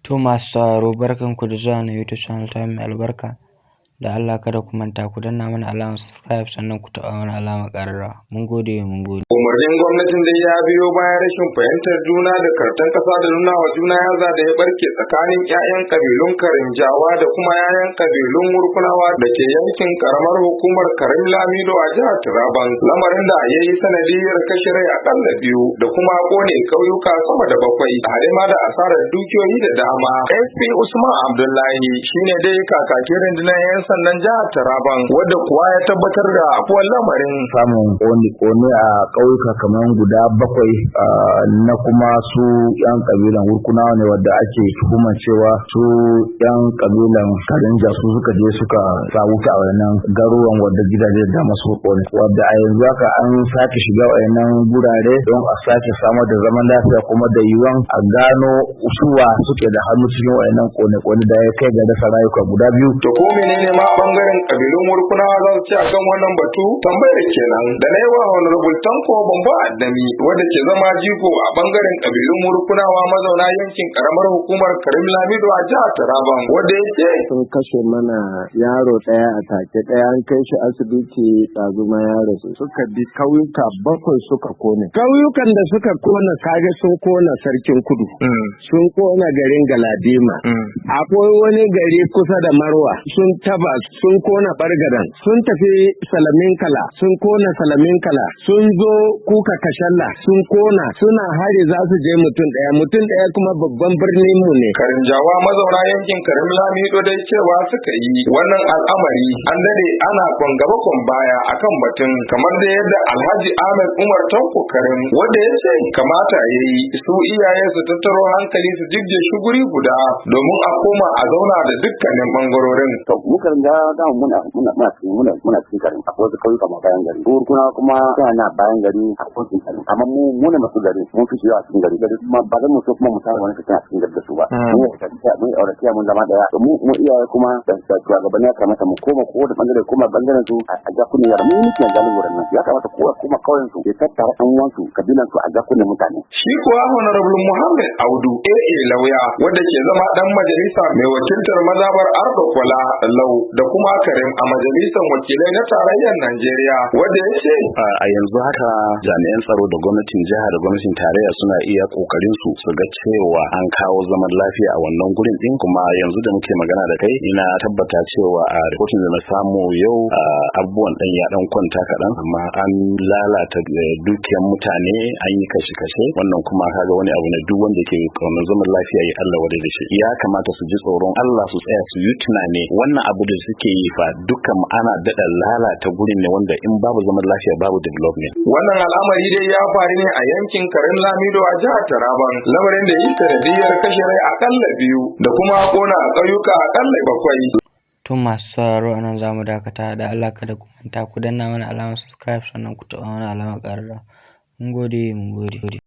To, masu sauraro, barkanku da zuwa na YouTube channel ta mai albarka. Da Allah kada ku manta ku danna mana alamar subscribe, sannan ku taɓa mana alamar ƙararrawa. Mun gode, mun gode. Umarnin gwamnatin dai ya biyo bayan rashin fahimtar juna da kartan kasa da nuna wa juna yaza da ya barke tsakanin 'ya'yan kabilun Karinjawa da kuma 'ya'yan kabilun Wurkunawa da ke yankin karamar hukumar Karim Lamido a jihar Taraban, lamarin da ya yi sanadiyar kashe rai akalla biyu da kuma kone ƙauyuka sama da bakwai, tare ma da asarar dukiyoyi da dama. SP Usman Abdullahi shine dai kakakin rundunar 'yan sandan jihar Taraban, wadda kuwa ya tabbatar da afuwar lamarin. Samun kone a ƙauyuka kamar guda bakwai na kuma su 'yan kabilan Wurkunawa ne, wadda ake tuhuman cewa su 'yan kabilan Karinja su suka je suka sa wuta a wannan garuruwan, wadda gidaje da dama suka kone, wadda a yanzu haka an sake shiga wayannan gurare don a sake samar da zaman lafiya, kuma da yiwuwan a gano suwa suke da hannu cikin wayannan kone-kone da ya kai ga rasa rayuka guda biyu. To, ko menene ma bangaren kabilun Wurkunawa za su ce akan wannan batu? Tambayar kenan da na yi wa Honorable Tanko Bambo Addami, wadda ke zama jigo a bangaren kabilun Wurkunawa mazauna yankin karamar hukumar Karim Lamido a jihar Taraban, wadda ya ce: Sun kashe mana yaro ɗaya a take, ɗaya an kai shi asibiti ɗazuma ya rasu. Suka bi kauyuka bakwai suka kone. Kauyukan da suka kona, kage sun kona Sarkin Kudu, sun kona garin Galadima, akwai wani gari kusa da Marwa sun taba, sun kona Bargadan, sun tafi Salamin Kala sun kona Salamin Kala, sun zo Kuka Kashalla sun kona. Suna hari za su je mutum ɗaya, mutum ɗaya kuma babban birnin mu ne. Karinjawa mazauna yankin Karim Lamido dai cewa suka yi wannan al'amari an dade ana kwan gaba kwan baya akan batun, kamar da yadda Alhaji Ahmed Umar Tanko Karim, wanda ya ce kamata ya yi su iyaye su tattaro hankali su jibge shi guri guda domin a koma a zauna da dukkanin bangarorin. To, mu Karin da muna cikin Karin, akwai wasu kauyuka ma bayan gari. Kuna kuma suna na bayan gari a cikin Karin. Amma mu mu ne masu gari, mun fi shiga a cikin gari. Gari kuma ba zan mu so kuma mu samu wani fitina a cikin gari da su ba. Mu auratiya mun zama daya. To, mu iyaye kuma da shugabanni ya kamata mu koma ko da bangare koma bangaren su a ja kunne yara. Mu muke galin wurin nan. Ya kamata kowa koma kauyen su ya tattara ɗan uwansu, kabilan su, a ja kunne mutane. Shi kuwa Honorable Muhammad Audu AA Lauya, wanda ke zama dan majalisa mai wakiltar mazabar Ardo Kwala Lau da kuma Karim a Majalisar Wakilai na Tarayyar Najeriya, wanda ya ce: A yanzu haka jami'an tsaro da gwamnatin jiha da gwamnatin tarayya suna iya kokarin su su ga cewa an kawo zaman lafiya a wannan gurin din. Kuma yanzu da muke magana da kai, ina tabbata cewa a rahoton da na samu yau, abubuwan dan ya dan kwanta kaɗan, amma an lalata dukiyar mutane, an yi kashe-kashe. Wannan kuma kaga wani abu ne duk wanda ke kaunar zaman lafiya ya Allah wadai da shi. Ya kamata su ji tsoron Allah, su tsaya su yi tunani. Wannan abu da suke yi fa dukkan ana daɗa lalata gurin ne, wanda in babu zaman lafiya babu development. Wannan al'amari dai ya faru ne a yankin Karim Lamido a jihar Taraban, lamarin da yi sanadiyar kashe rai akalla biyu da kuma kona a ƙauyuka akalla bakwai. To, masu sauraro, a nan za mu dakata. Da Allah kada ku manta ku danna mana alamar subscribe, sannan ku taɓa mana alamar ƙararrawa. Mun gode, mun gode.